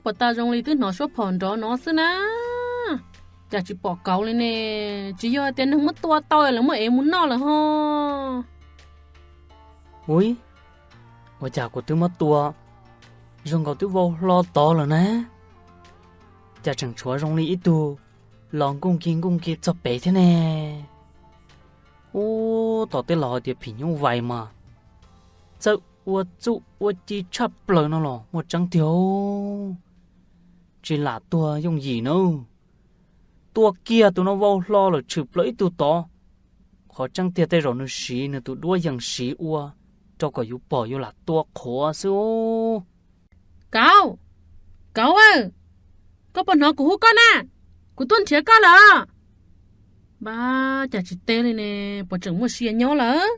Puas tas zoo li twb hnov suab phom nrov no xwb na, cas tsis pom kauv li ne? Tsis yog tias neeg muab tua tau lawv muab ev mus noj lawm ho? Ui, ua cas kuv twb muab tua zoo nkaus twb vau hlo tod lawm na, cas tseem tshuav zoo li ib tug los nkuj nki nkuj nki txog pem thiab ne? Ub, tom tej laus hais tias phim nyuj vais mas txawj ua txuj ua ci tshaj plaws no los muaj tseeb tiag. Tsis lam tuag yooj yim na. Tua kiag tus no vau hlo lawm tshwm plaws ib tug tod. Qhov tseeb tiag tej zaum nws siv nws tus duab yees siv ua rau kom yus pom yus lam tua qhuav xwb. Kauv, kauv aw, koj puas hnov kuv hu koj na? Kuv tuaj nrhiav koj lawm. Npab, cas tsis teb li ne, puas tseem muaj sia nyob lawm?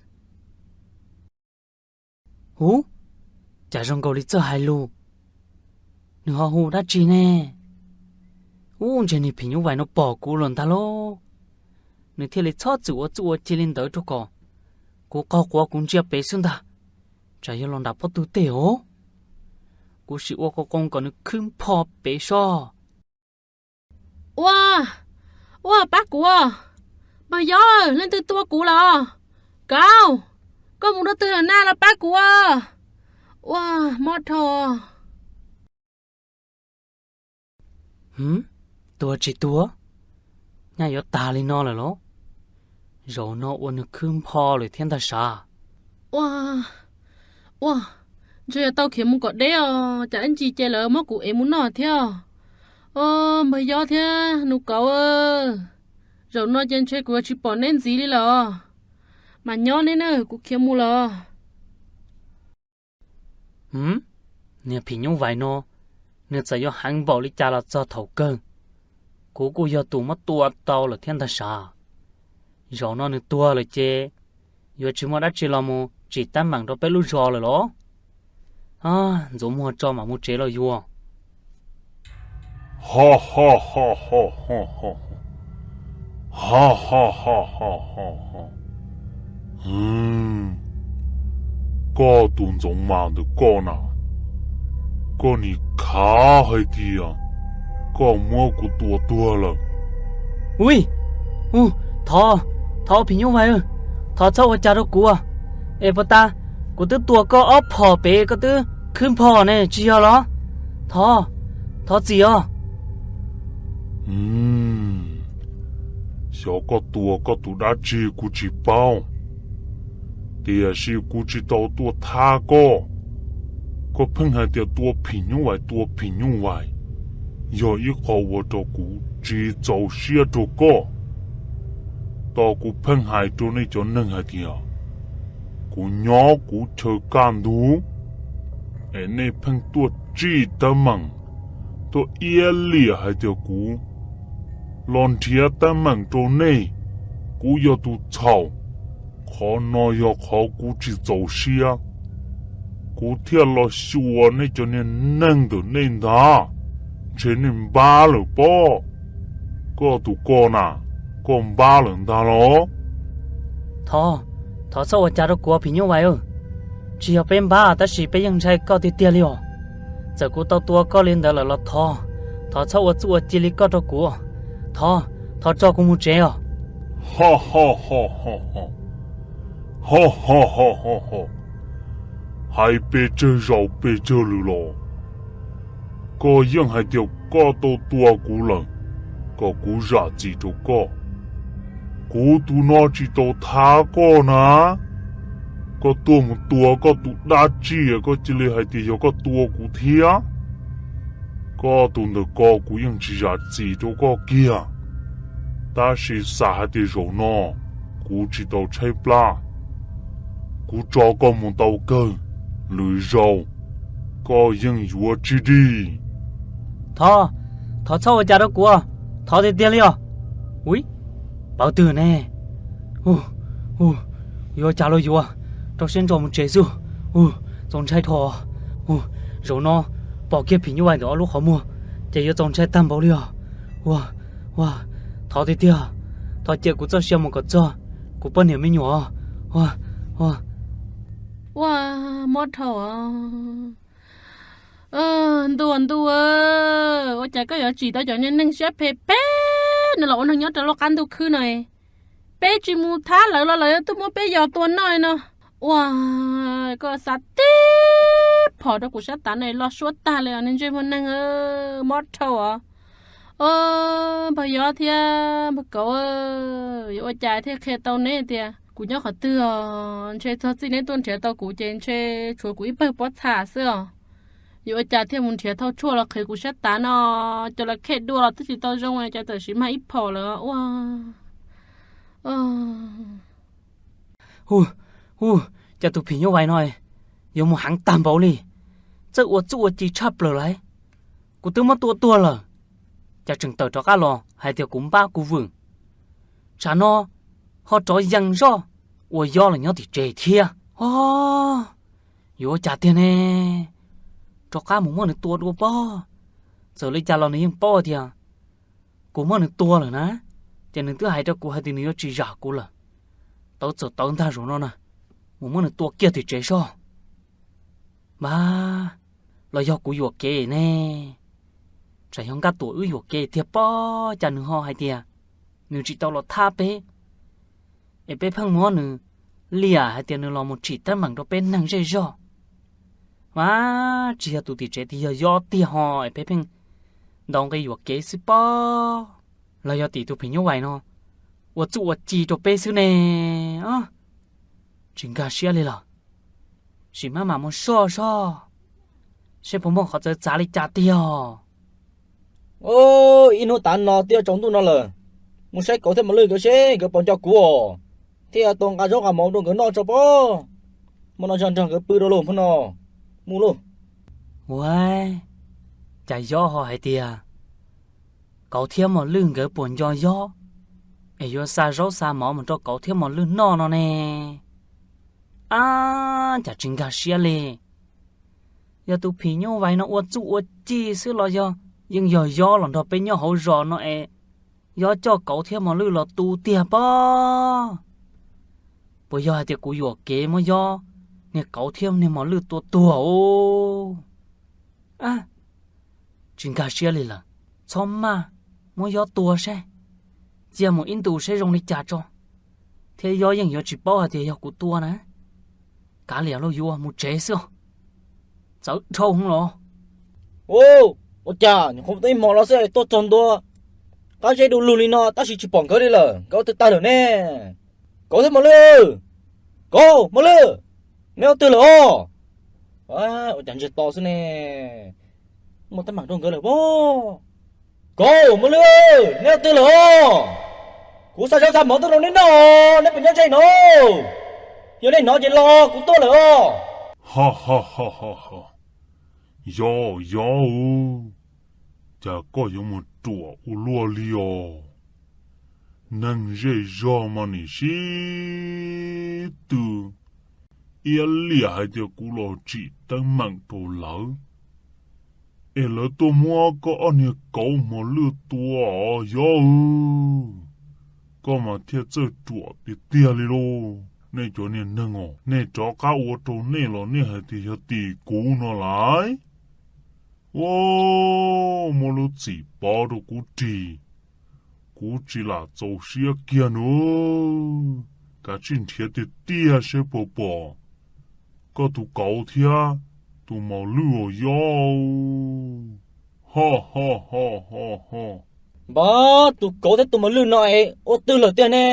Huv, cas zoo nkaus li txawj hais lus. Nws ho hu dab tsi ne? Ub, ntshe niag phim nyuj vais no pom kuv lawm ntag lauj. Nws thiaj li txhob txwm ua txuj ua ci li ntawd rau kom kuv qaug quav kuv ntsia pem xwb ntag. Tsam yog los nram pob tw tej os. Kuv sim ua qoo qoo kom nws khwb npho pem soj. Ua, ua pab kuv. Npawg Yob, leej twg tua kuv lawm? Kauv, koj mus rau twg lawm na, los pab kuv. Ua, mob dhau. Hwv, tuag tsis tuag, nyaj yuav tag li no lawm los? Zaum no ua nws khwb npho lawm thiab ntag sav. Ua, ua, ntshe yuav tau khiav mus kom deb os, cas ib ntsis ces lawv muab kuv ev mus noj thiab. Os, npawg Yob thiab nus kauv, zaum no ces ntshe kuv yuav tsis pom neb ntxiv li lawm. Mas nyob neb na, kuv khiav mus lawm. Hwv, niag phim nyuj vais no, nws txawm yuav heev npaum li cas los txog thaum kawg, kuv kuj yog tus muab tua tau lawm thiab ntag sav. Zaum no nws tuag lawm ces yuav tsis muaj dab tsi los mus tsim teeb meem rau peb lub zos lawm los? Ntxuav muag tso mam mus tsev los yuav. Ho ho ho ho ho ho. Ha ha ha ha ha ha. Koj tus Ntxoov Mas ntawm koj na, koj nim khav hais tias koj muab kuv tua tuag lawm. Ui, thov, thov phim nyuj vais, thov txhob ua cas rau kuv. Es puas tas kuv twb tua koj ob phom pem koj twb khwb npho ne, tsis yog los? Thov, thov txim os. Xyov koj tua koj tus dab tsi kuv tsis paub, tiam sis kuv tsis tau tuaj thab koj. Koj pheej hais tias tua phim nyuj vais, tua phim nyuj vais, yog ib qho ua rau kuv tsis txaus siab rau koj. Tos kuv pheej hais rau nej cov neeg hais tias kuv nyob kuv chaw kaj ntug, es nej pheej tuaj tsij teeb meem, tuaj iab liam hais tias kuv los nrhiav teeb meem rau nej, kuv yog tus txhaum. Qhov no yog qhov kuv tsis txaus siab, kuv thiaj los xyuas nej cov niag neeg ntawm nej ntag, ntshe nej npab lawm pob. Koj tus koj na, koj npab lawm ntag los? Thov, thov txhob ua cas rau kuv phim nyuj vais. Tsis yog peb npab tab sis peb yeej ntshai koj tiag tiag li os. Txawm kuv tau tua koj li ntawd lawm los thov, thov txhob ua txuj ua ci li koj rau kuv. Thov, thov tso kuv mus tsev os. Ho ho ho ho ho. Ho ho ho ho ho. Hais pes tsawg zaus pes tsawg lwm los, koj yeej hais tias koj tau tua kuv lawm, kom kuv zam txim rau koj. Kuv tus no tsis tau thab koj na. Koj tuaj mus tua koj tus dab tsi, koj cia li hais tias yog koj tua kuv thiab. Koj tus ntawm ko kuv yeej tsis zam txim rau koj kiag, tab sis xam hais tias zaum no kuv tsis tau tshaib plab, kuv tso koj mus tau kawg, lwm zaus koj yeej yuav tsis dim. Thov, thov txhob ua cas rau kuv, thov tiag tiag li os. Ui, pawv twg ne? Hu, yuav cas los yuav, rau siab ntso mus tsev xwb. Hu, txaus ntshai dhau. Hu, zaum no pom kiag phim nyuj vais ntawm ob lub qhov muag ces yuav txaus ntshai tag npaum li os. Ua, ua, thov tiag tiag, thov cia kuv txoj sia mus kom txog kuv poj niam me nyuam. Ua, ua, ua, mob dhau os. Ntuj ntuj, ua cas koj yuav tsim tau cov niag neeg siab phem phem no los ua neeg nyob rau lub qab ntuj khwb no? Peb tsis mus thab lawv los lawv yuav tuaj muab peb yos tua noj no. Ua, koj xav tib phom rau kuv sab tav no los suab tag li os niag ntsej muag neeg, mob dhau os. Npawg Yob thiab npawg Kauv, yuav ua cas thiaj qhia tau neb tias kuv nyob qhov twg os? Ntshe txog txij neb tuaj nrhiav tau kuv ces ntshe tshuav kuv ib pawg pob txha xwb os. Yuav ua cas thiaj mus nrhiav thauj tshuaj los qhwv kuv sab tav no? Cov lawv khe dua los twb tsis tau zoo, cas txawm siv mag ib phom lawm ua. Hu, hu, cas tus phim nyuj vais no yuav mus heev tag npaum li, txawj ua txuj ua ci tshaj plaws lawm. Kuv twb muab tua tuag lawm, cas tseem tawm rov qab los hais tias kuv npab kuv vwm. Tsam no ho rov yees zoj ua Yob los nyob tim tsev thiab. O, yuav ua cas tiag ne? Rov qab mus muab nws tua dua pob. Txawm li cas los nws yeej paub tias kuv muab nws tua lawm na, ces nws twb hais rau kuv hais tias nws yuav tsis zam kuv lawm. Tawv txawm tawv ntag zaum no na, mus muab nws tua kiag tim tsev soj. Npab, los yog kuv yuam kev ne? Tsam yog Nkaj Tuam wb yuam kev tiag pob, cas nws ho hais tias nws tsis tau los thab peb, es peb pheej muab nws liam hais tias nws los mus tsim teeb meem rau peb neeg zej zog. Mas tsis yog tus tim tsev tiag, yog Yob tiag ho es peb pheej ntaus nqi yuam kev xwb pob. Los yog tim tus phim nyuj vais no ua txuj ua ci rau peb xwb ne? Tsis nkag siab li lawm. Sim maj mam mus soj soj, seb puas muaj qhov txawv txav li cas tiag. Ib hnub tav no twb yuav tsaus ntuj no lawm, mus saib Kauv thiab Mos Lwj nkawd seb nkawd puas nco kuv os, thiaj tua nqa zaub nqa mov rau nkawd noj tso pob. Hmo no nrog nkawd pw rau lauj hmo no, mus lauj. Ua, cas Yob ho hais tias Kauv thiab Mos Lwj nkawd puas nco Yob es yuav xa zaub xa mov mus rau Kauv thiab Mos Lwj noj no ne? Ab, cas tsis nkag siab li. Yog tus phim nyuj vais no ua txuj ua ci xwb los yog yeej yog Yob los nrog peb nyob hauv zos no es Yob coj Kauv thiab Mos Lwj los tu tiag pob? Puas yog hais tias kuv yuam kev muab Yob niag Kauv thiab niag Mos Lwj tua tuag? Tsis nkag siab li lawm. Txhob maj, muab Yob tua seb, cia mus ib ntus seb zoo li cas tso, thiab Yob yeej yuav tsis paub hais tias yog kuv tua na. Kav liam lauj, yuav mus tsev xwb. Txawv dhau los. Ua cas nyuam qhuav tau ib hmo los xwb tuaj txog ntua, qab zeb du lug li no tab sis tsis pom nkawd li lawm, nkawd twb tag lawm ne. Kauv thiab Mos Lwj, Kauv, Mos Lwj, neb ua twg lawm os? Ua cas ntsiag to xwb ne, muaj teeb meem rau nkawd lawm pob. Kauv, Mos Lwj, neb ua twg lawm os? Kuv xa zaub xa mov tuaj rau neb noj, neb puas nyob ze no? Yog nej hnov ces los kuv tuaj lawm os. Yog, Yob, cas koj yuav mus ruam ua luaj li os? Neeg zej zog mas nim sib tw iab liam hais tias kuv los tsim teeb meem rau lawv, es lawv tuaj muab koj ob niag Kauv Mos Lwj tua os Yob. Koj mas thiaj txawj ruam tiag tiag li lauj. Nej cov niag neeg os, nej rov qab ua rau nej los nej hais tias yog tim kuv no lawm. Ua, muab lub txim pov rau kuv ris, kuv tsis lam txaus siab kiag nua. Kav tsij nrhiav tiag tiag seb puas pom koj tus Kauv thiab tus Mos Lwj os Yob. Ho ho ho ho ho. Npab, tus Kauv thiab tus Mos Lwj no es ua twg lawm tiag ne?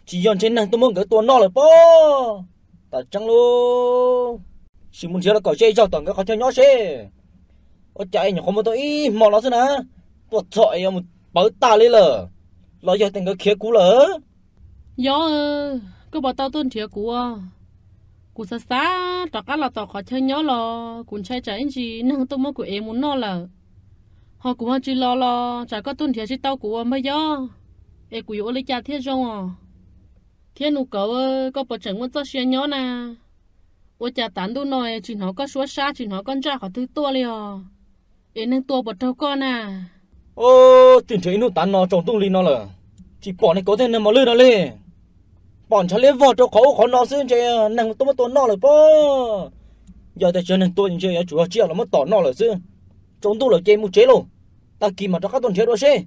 Tsis yog ntshe neeg tuaj muab nkawd tua noj lawm pob. Tam tseeb lauj, sim mus nrhiav los kom ze zog tom nkawd qhov chaw nyob seb. Ua cas nyuam qhuav mus tau ib hmo no xwb na, tuaj txog es yuav mus pawv tas li lawm, los yog tias nkawd khiav kuv lawm? Yob, koj puas tau tuaj nrhiav kuv? Kuv xav xav rov qab los tom qhov chaw nyob los kuv ntshai tsam ib ntsis neeg tuaj muab kuv ev mus noj lawm. Ho kuv ho tsis los los tsam koj tuaj nrhiav tsis tau kuv ua npawg Yob, es kuv yuav ua li cas thiaj zoo os? Thiab nus Kauv, koj puas tseem muaj txoj sia nyob na? Ua cas tav ntuj no tsis hnov koj suab sab tsis hnov koj ntsaj qhov twg tuaj li os? Es neeg tua puas raug koj na? Twb nrhiav ib hnub tav no tsaus ntuj li no lawm, tsis pom niag Kauv thiab niag Mos Lwj no li. Pom ntshav liab vog rau qhov ub qhov no xwb ntshe neeg tuaj muab tua noj lawm pob. Yog tias tsis yog neeg tua ces ntshe yuav tsum yog tsiaj los muab tom noj lawm xwb. Tsaus ntuj lawm ces mus tsev lauj, tag kis mam rov qab tuaj nrhiav dua seb.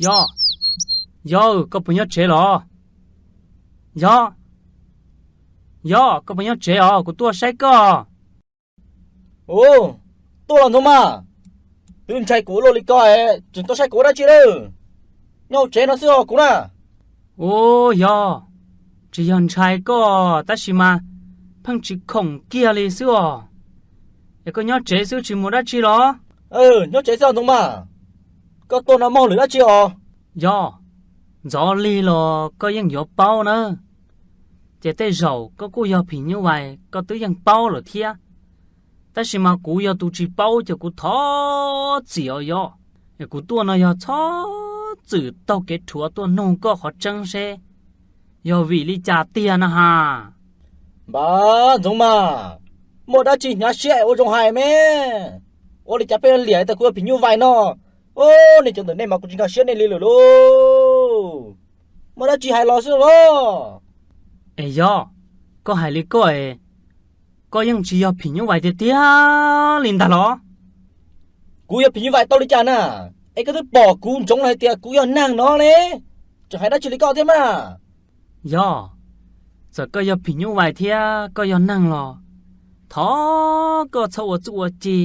Yog, yog, koj puas nyob tsev los? Yog, yog, koj puas nyob tsev os? Kuv tuaj saib koj. Ua, tuaj los Ntxoov Mas, twb ntshai kuv ua luaj li ko, tseem tuaj saib kuv ua dab tsi lawm? Nyob hauv tsev no xwb os kuv na. Ua, yog, tsis yog ntshai koj tab sis mas pheej tsis khoom kiag li xwb os. Es koj nyob tsev xwb tsis mus dab tsi los? Nyob tsev xwb os Ntxoov Mas. Koj tuaj no muaj hauj lwm dab tsi os? Yog, ntxov lig los koj yeej yuav paub na. Ces tej zaum koj kuj yog phim nyuj vais koj twb yeej paub lawm thiab. Tab sis mas kuv yog tus tsis paub ces kuv thov txim os yog. Es kuv tuaj no yog txhob txwm taug kev rhuav tuaj nug koj qhov tseeb seb yog vim li cas tiag na has. Npab Ntxoov Mas, muaj dab tsi hnyav siab ua zoo hais me. Ua li cas peb liam tias kuv yog phim nyuj vais no? Ua, nej cov ntawm nej mas kuv tsis nkag siab nej li lawm lauj. Muaj dab tsi hais los xwb los? Es yog, koj hais li koj es, koj yeej tsis yog phim nyuj vais tiag tiag li ntag los? Kuv yog phim nyuj vais tau li cas na? Es koj twb pom kuv ntsoov hais tias kuv yog neeg no ne, tseem hais dab tsi li koj thiab mas? Yog, txawm koj yog phim nyuj vais thiab koj yog neeg los, thov koj txhob ua txuj ua ci.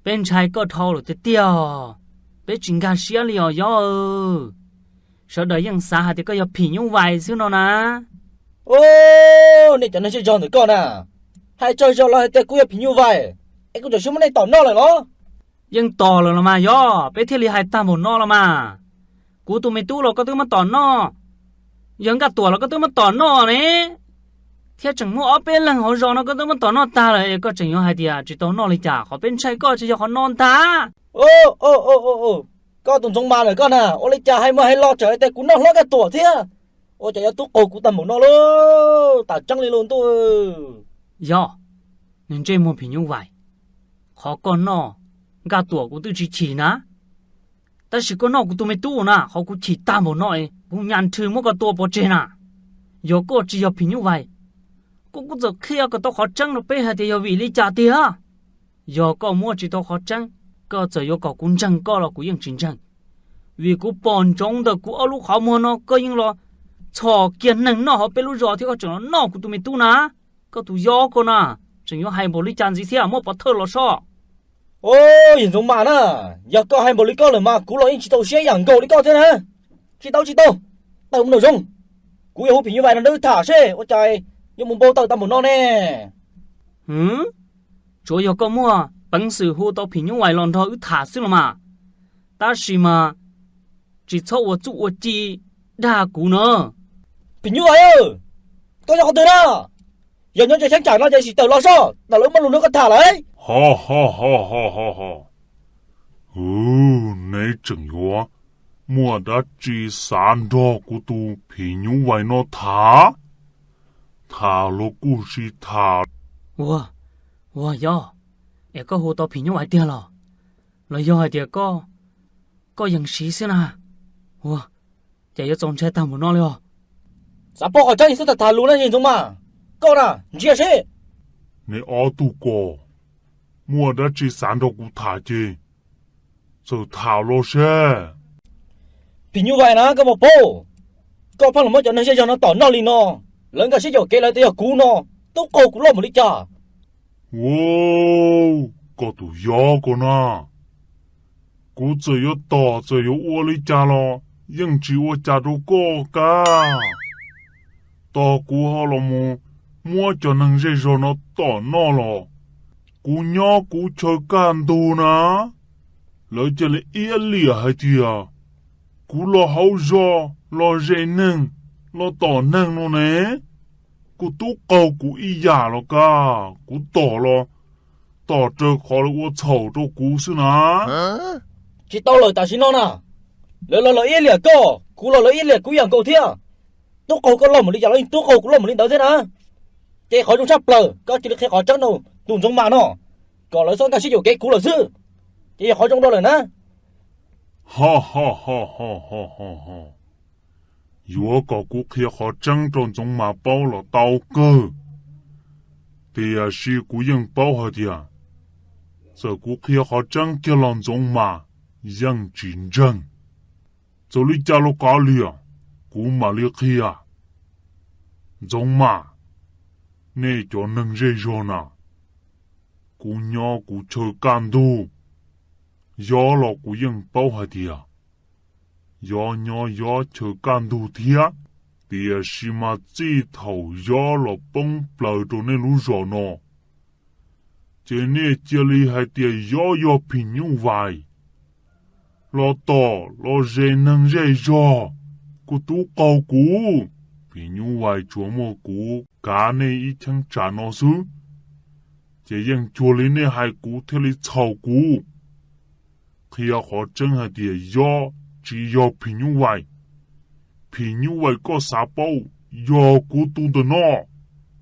Peb ntshai koj dhau lawm tiag tiag, peb tsis nkag siab li os yog. Sawv daws yeej xav hais tias koj yog phim nyuj vais xwb no na. Ua, nej cov neeg zej zog ntawm koj na, hais tsawg zaus los hais tias kuv yog phim nyuj vais, es kuv tseem siab muab nej tom noj lawm los? Yeej tom lawm los mas yog, peb thiaj li hais tag npaum no los mas. Kuv tus me tub los koj twb muab tom noj, yog Nkaj Tuam los koj twb muab tom noj ne, thiab tseem muaj ob peb leeg hauv zos no koj twb muab tom noj tag lawm es koj tseem yuav hais tias tsis tau noj li cas, qhov peb ntshai koj tsis yog qhov no ntag. Koj tus Ntxoov Mas lawm koj na, ua li cas hais mus hais los tseem hais tias kuv noj hlob Nkaj Tuam thiab? Ua cas yuav tub qaug kuv tag npaum no lauj, tam tseeb li lauj ntuj. Yog, nws ntsej muag phim nyuj vais, qhov koj noj Nkaj Tuam kuv twb tsis chim na, tab sis koj noj kuv tus me tub na qhov kuv chim tag npaum no es kuv nyas nrhw muab koj tua pov tseg na. Yog koj tsis yog phim nyuj vais, koj kuj txawm qhia kom tau qhov tseeb rau peb hais tias yog vim li cas tiag. Yog koj muab tsis tau qhov tseeb, koj txawm yuav kom kuv ntseeg koj los kuv yeej tsis ntseeg, vim kuv pom ntsoov ntawm kuv ob lub qhov muag no koj yeej los txhom kiag neeg noj hauv peb lub zos thiab koj tseem los noj kuv tus me tub na. Koj tus yob koj na, tseem yuav hais npaum li cas ntxiv thiab, muab pov thawj los soj. Yawg Ntxoov Mas na, yog koj hais npaum li koj lawm mas kuv los yeej tsis txaus siab ib yam nkaus li koj thiab na. Tsis tau tsis tau, tawm mus nraum zoov. Kuv yuav hu phim nyuj vais no nrog wb tham seb ua cas yuav mus npau taws tau npaum no ne. Tsuav yog koj muaj peev xwm hu tau phim nyuj vais los nrog wb tham xwb los mas, tab sis mas tsis txhob ua txuj ua ci dag kuv na. Phim nyuj vais, koj yog qhov twg na? Yog nyob ze cheeb tsam no ces sim tawm los soj, tawm los wb muaj lus nrog koj tham lawm. Ho ho ho ho ho ho. Neb tseem yuav muaj dab tsi xav nrog kuv tus phim nyuj vais no tham? Tham los kuj sim tham. Ua, ua yog, es koj hu tau phim nyuj vais tiag los? Los yog hais tias koj, koj yees siv xwb na? Ua, ces yuav txaus ntshai tag npaum no li os. Xav paub qhov tseeb xwb tham tham lus na Ntxoov Mas. Koj na, ntsia seb. Neb ob tug ko muaj dab tsi xav nrog kuv tham ces txawm tham los seb. Phim nyuj vais na, koj puas paub, koj pheej los muab cov neeg zej zog no tom noj li no, lawv nkag siab caum kev lawv tias yog kuv no, tub qaug kuv loj npaum li cas. Ua, koj tus yob koj na, kuv txawm yuav tom txawm yuav ua li cas los yeej tsis ua cas rau koj kab. Tos kuv ho los mus muab cov neeg zej zog no tom noj los, kuv nyob kuv chaw kaj ntug na, lawv cia li iab liam hais tias kuv los hauv zos los ze neeg los tom neeg no ne. Kuv tub qaug kuv ib yam los kab, kuv tom los tom raws qhov lawv ua txhaum rau kuv xwb na. Tsis tau lawm tam sim no na, lawv los lawv iab liam koj, kuv los lawv iab liam kuv ib yam nkaus thiab. Tub qaug koj loj npaum li cas los yeej tub qaug kuv loj npaum li ntawd thiab na. Ces qhov zoo tshaj plaws koj cia li qhia qhov tseeb rau tus Ntxoov Mas no, kom lawv txhob nkag siab caum kev kuv lawm xwb, ces yog qhov zoo rau lawm na. Ho ho ho ho ho ho ho. Yuav kom kuv qhia qhov tseeb rau Ntxoov Mas paub los tau kawg, tiam sis kuv yeej paub hais tias txawm kuv qhia qhov tseeb kiag los Ntxoov Mas yeej tsis ntseeg. Txawm li cas los kav liam, kuv mam li qhia. Ntxoov Mas, nej cov neeg zej zog na, kuv nyob kuv chaw kaj ntug, yob los kuv yeej paub hais tias yob nyob yob chaw kaj ntug thiab, tiam sis mas txij thaum yob los poob plaws rau nej lub zos no, ces nej cia li hais tias yob yog phim nyuj vais los tom los ze neeg zej zog. Kuv tub qaug kuv, phim nyuj vais tsuas muaj kuv kav nej ib cheeb tsam no xwb, ces yeej cuag li nej hais kuv thiaj li txhaum kuv. Qhia qhov tseeb hais tias yob tsis yog phim nyuj vais. Phim nyuj vais koj xav paub yog kuv tus ntawm no,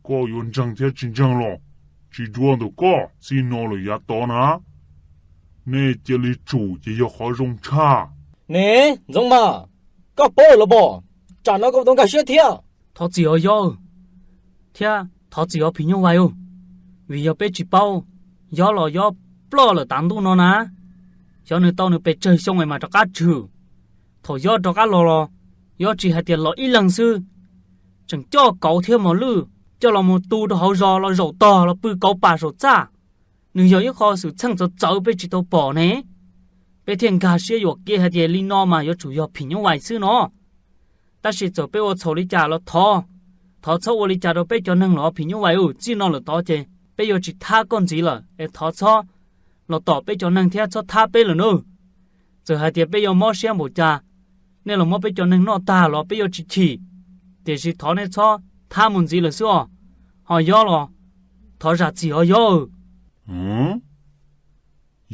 koj yuav ntseeg thiab tsis ntseeg los tsis dua ntawm koj, txij no lawm yav tod na, nej cia li tsum ces yog qhov zoo tshaj. Ne, Ntxoov Mas, koj paub lawm los pom, tsam no koj tau nkag siab thiab. Thov txim os yob, thiab thov txim os phim nyuj vais, vim yog peb tsis paub, yob los yob ploj lawm tav ntuj no na. Xyov nws tau nws pes tsawg xyoo es mas rov qab tshwm. Thaum yob rov qab los los, yob tsis hais tias los ib leeg xwb, tseem coj kauv thiab mos lwj coj los mus tu rau hauv zos los zaum tog los pw kauv pam saum txaj. Nws yog ib qho xwm txheej txawv txawv peb tsis tau pom ne. Peb thiaj nkag siab yuam kev hais tias li no mas yuav tsum yog phim nyuj vais xwb no. Tab sis txawm peb ua txhaum li cas los thov, thov txhob ua li cas rau peb cov neeg los phim nyuj vais, txij no lawm tod ces peb yuav tsis thab koj ntxiv lawm es thov txhob los tom peb cov neeg thiab txhob thab peb lawm nawb. Txawm hais tias peb yuav mob siab npaum cas, nej los muab peb cov neeg noj tag los peb yuav tsis chim, tiam sis thov nej txhob thab mus ntxiv lawm xwb os. Ho yob los thov zam txim os yob.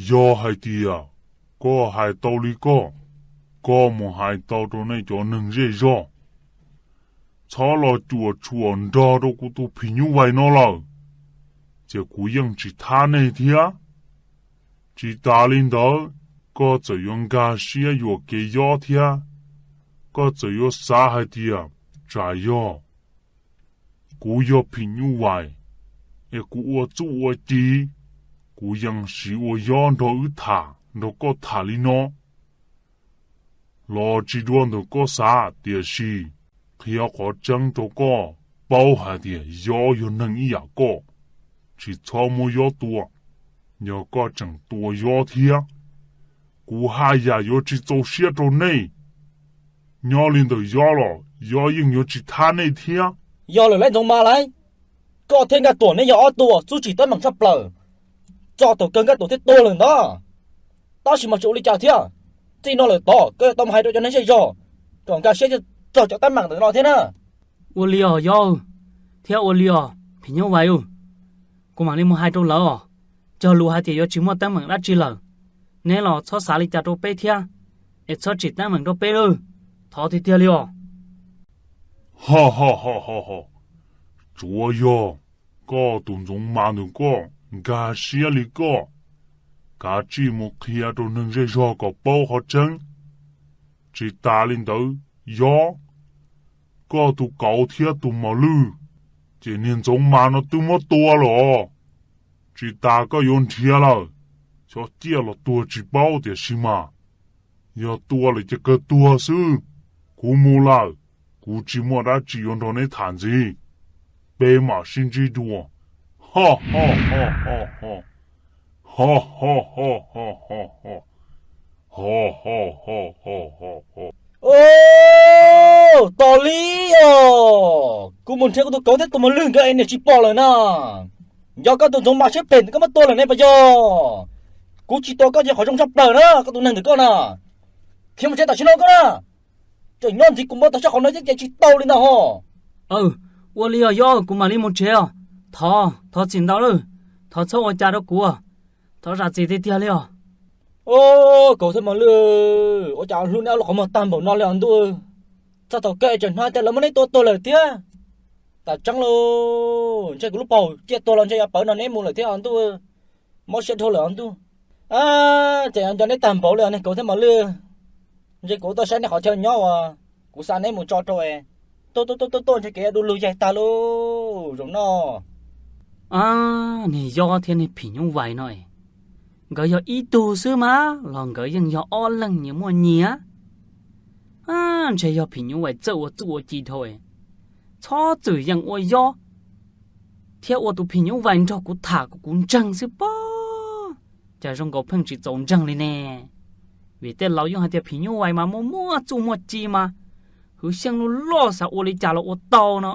Yog hais tias koj hais tau li koj, koj mus hais tau rau nej cov neeg zej zog, txhob los cuam tshuam nrog rau kuv tus phim nyuj vais no lawm, ces kuv yeej tsis thab nej thiab. Tsis tas li ntawd, koj txawm yuav nkag siab yuam kev yob thiab, koj txawm yuav xav hais tias tsam yog kuv yog phim nyuj vais es kuv ua txuj ua ci, kuv yeej siv ua yob nrog wb tham nrog koj tham li no los tsis dua ntawm koj xav, tiam sis qhia qhov tseeb rau koj paub hais tias yob yog neeg ib yam koj, tsis txhob muab yob tua. Yog koj tseem tua yob thiab, kuv haj yam yuav tsis txaus siab rau nej. Nyob li ntawm yob los yob yeej yuav tsis thab nej thiab. Yog lawm lauj Ntxoov Mas lauj, koj thiab Nkaj Tuam neb yog ob tug uas txuj tsim teeb meem tshaj plaws, txog thaum kawg Nkaj Tuam thiaj tuag lawm ntag. Tab sis mas tsis ua li cas thiab, txij no lawm tod koj yuav tau mus hais rau cov neeg zej zog kom nkag siab txog cov teeb meem ntawm no thiab na. Ua li os yob, thiab ua li os phim nyuj vais, kuv mam li mus hais rau lawv os. Cog lus hais tias yuav tsis muaj teeb meem dab tsi lawm, neb los txhob xav li cas rau peb thiab, es txhob tsim teeb meem rau peb lawm, thov tiag tiag li os. Ho ho ho ho ho, tsuav yog koj tus Ntxoov Mas ntawm koj nkag siab li koj, kav tsij mus qhia rau neeg zej zog kom paub qhov tseeb. Tsis tas li ntawd, yob, koj tus kauv thiab tus mos lwj, ces niag Ntxoov Mas no twb muab tua los. Tsis tas koj yuav nrhiav lawm, xyov ciaj los tuag tsis paub, tiam sis mas yog tua lawm ces kawg tuag xwb. Kuv mus lawm, kuv tsis muaj dab tsi yuav nrog neb tham ntxiv, peb mam sib ntsib dua. Ho ho ho ho ho, ho ho ho ho ho ho, ho ho ho ho ho ho. Tos li os, kuv mus nrhiav kuv tus kauv thiab tus mos lwj nkawd es niam tsis pom lawm na. Yog koj tus Ntxoov Mas siab phem ntawm koj muab tua lawm ne puas yog? Kuv tsis tua koj ces qhov zoo tshaj plaws na, koj tus neeg ntawm koj na. Khiav mus tsev tam sim no koj na. Tseem nyob ntxiv kuv npau taws sab qhov no thiab ces tsis tau li ntag ho. Ua li os yob, kuv mam li mus tsev os. Thov, thov txim ntau lawm, thov txhob ua cas rau kuv, thov zam txim tiag tiag li os. Kauv thiab mos lwj, ua cas hlub neb ob lub qhov muag tag npaum no li os ntuj. Txog thaum kawg tseem hnov tias lawv muab neb tua tuag lawm thiab. Tam tseeb lauj, ntshe kuv lub paug ciaj tuag los ntshe yuav pawv nrog neb mus lawm thiab os ntuj. Mob siab dhau lawm os ntuj. Ces nco neb tag npaum li os niag kauv thiab mos lwj. Ntshe kuv tuaj saib neb qhov chaw nyob uas kuv xa neb mus tso rau es tuaj tuaj tuaj tuaj ntshe kev yuav du lug yaig tag lauj zaum no. Niag yob thiab niag phim nyuj vais no, nkawd yog ib tug xwb mas los nkawd yeej yog ob leeg nyias muaj nyias. Ntshe yog phim nyuj vais txawj ua txuj ua ci dhau. Txhob txwm yeem ua yob thiab ua tus phim nyuj vais nrog kuv tham kom kuv ntseeg xwb pob. Cas zoo nkaus pheej tsis txaus ntseeg li ne. Vim tej laus yeej hais tias phim nyuj vais mas muaj muaj txuj muaj ci mas hwv xyeej loj loj, xav ua li cas los ua tau no.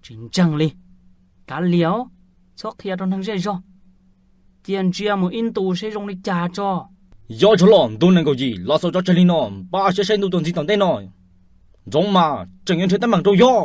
Tsis ntseeg li. Kav liam, txhob qhia rau neeg zej zog. Cia ntsia mus ib ntus seb zoo li cas tso. Yob Tsov Loj ntu nees nkaum yim los xaus tso tseg li no, npaj siab saib ntu tuaj ntxiv tom ntej no. Ntsoov mas tseem yuav nrhiav teeb meem rau yog.